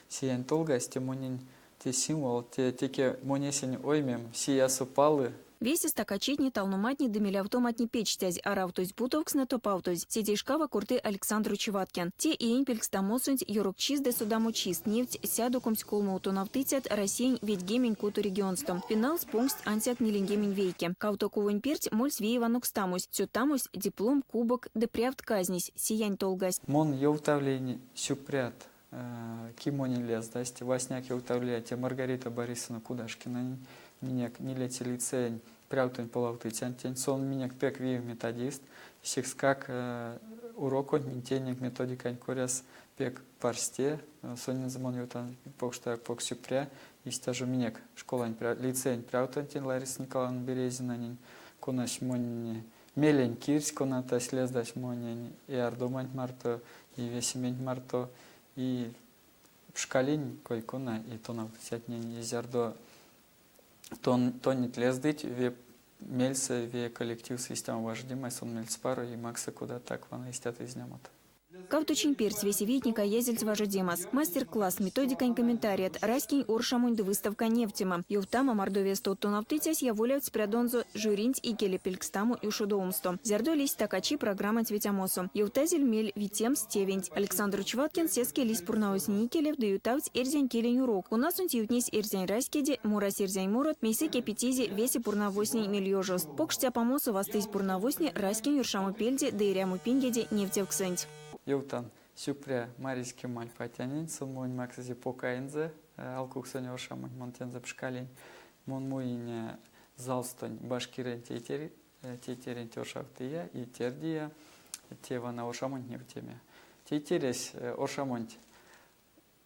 Сиянь толгась, те монень те символ, те теке монь эсень оймем, сиясо палы. Весе стакачитне, талноматне ды мелявтоматне печтязь, аравтозь путовкстнэ топавтозь, седейшкава корты Александр Учеваткин. Те иень пелькстамосонть ёрокчист ды содамочист невтсть 123 тонавтыцят Россиянь 96 регионсто. Финалс понгсть ансяк 41. Кавто ковонь перть мольсь виев анокстамось, цётамось, диплом, кубок ды прявт казнесь, сиянь толгась. Мон ёвтавлинь сюкпрят, ки монень лездасть. Васняяк ёвтавлия те Маргарита Борисовна Кудашкинанень, минек нилеце лицеень прявтонь полавтыцянтень. Сон минек пек виев методист. Секскак уроконть минь теинек методикань коряс пек парсте. Сонензэ мон ёвтан покштояк покш сюкпря. Истя жо минек школань лицеень прявтонтень Лариса Николаевна Березинанень, конась монь мелень кирдсь, конатась лездась монень и ардоманть марто, и весементь марто, и пшкалинь кой-кона и тонавтыцятнень, и зярдо тонеть лездыть ве мельсэ, ве коллективсэ истямо важодемась, сон мельспаро и максы кода так вана истят изнямот. Кавто чинь перть весе вийтне каязельть важодемас. Мастер-класст, методикань комментарият, раськень оршамонь ды выставкань невтема. Ёвтама, Мордовиясто од тонавтыцясь яволявтсь прядонзо жюринть икеле пелькстамо ушодовомсто. Зярдо лиссь стакачи программанть ветямосо, ёвтазель мель витемс тевенть. Александр Учеваткин сеске лиссь пурнавозтнень икелев ды ютавтсь эрзянь келень урок, конасонть ёвтнесь эрзянь раськеде, морась эрзянь морот, мейсэ кепетизе весе пурнавозтнень мельёжост. Покш цяпамосо вастызь пурнавозтне раськень оршамопельде ды эрямопингеде невтевксэнть. Ёвтан сюкпря Маризь Кемаль патянень, сон монь максызе покаензэ, алкуксонь оршамонть мон тензэ пшкалинь. Мон муинь залстонть башкирэнь тейтерь, тейтеренть оршавтыя и тердия те вана оршамонть невтеме. Тейтересь оршамонть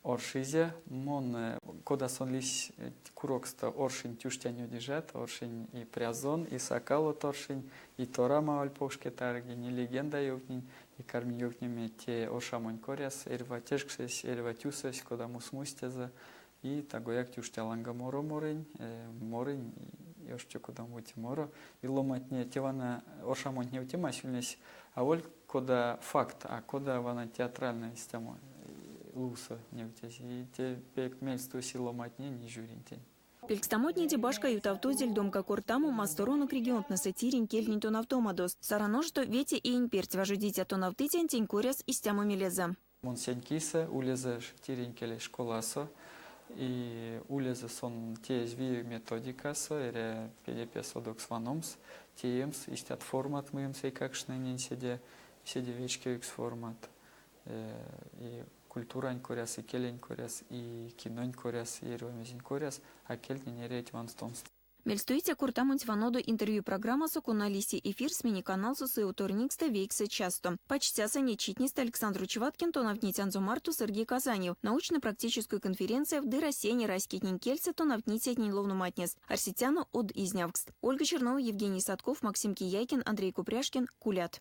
Оршизе. Мон, кода сон лиссь куроксто, оршинь тюштянь одижат, оршинь и прязон, и сакалот оршинь, и торам аволь покшке таргинь, и легенда ёвтнинь, и карминь ёвтнеме те оршамонть коряс, эрьва тешксэсь, эрьва тюсось, кодамо смустезэ, и тагояк тюштя ланга моро морынь, морынь оштё кодамо-бути моро. И ломантне, те вана оршамонть невтемась ульнесь аволь кода факт, а кода вана театральной истямо лувсо невтезь. И те пек мельс тусь и ломантнень, и жюринтень. Пелькстамотнеде башка ютавтозель домка кортамо масторонок регионтнэсэ тиринь кельтнень тонавтомадост. Саран ошсто вете иень перть важодиця тонавтыцянтень коряс истямо мелезэ. Мон сень кисэ улезэ тиринь келесь школасо, и улезэ сон теезь виев методикасо, эря педе-пес одокс ваномс, теемс истят формат муемс эйкакштненень седе, седе вечкевикс формат и культурань коряс, и келень коряс, и кинонь коряс, и эрьва мезень коряс, а кельтнень эрявить ванстомс. Мельстуиця кортамонть ванодо интервью программасо, кона лиси эфирс минек-каналсо сы уторникстэ вейксэ чассто. Пачтясы неть читнестэ Александр Учеваткин тонавтницянзо марто сырги Казанев научно-практической конференцияв ды Россиянь раськетнень кельсэ тонавтницятнень ловноматнес. Арсетяно од изнявкст. Ольга Чернова, Евгений Садков, Максим Кияйкин, Андрей Купряшкин. Кулят.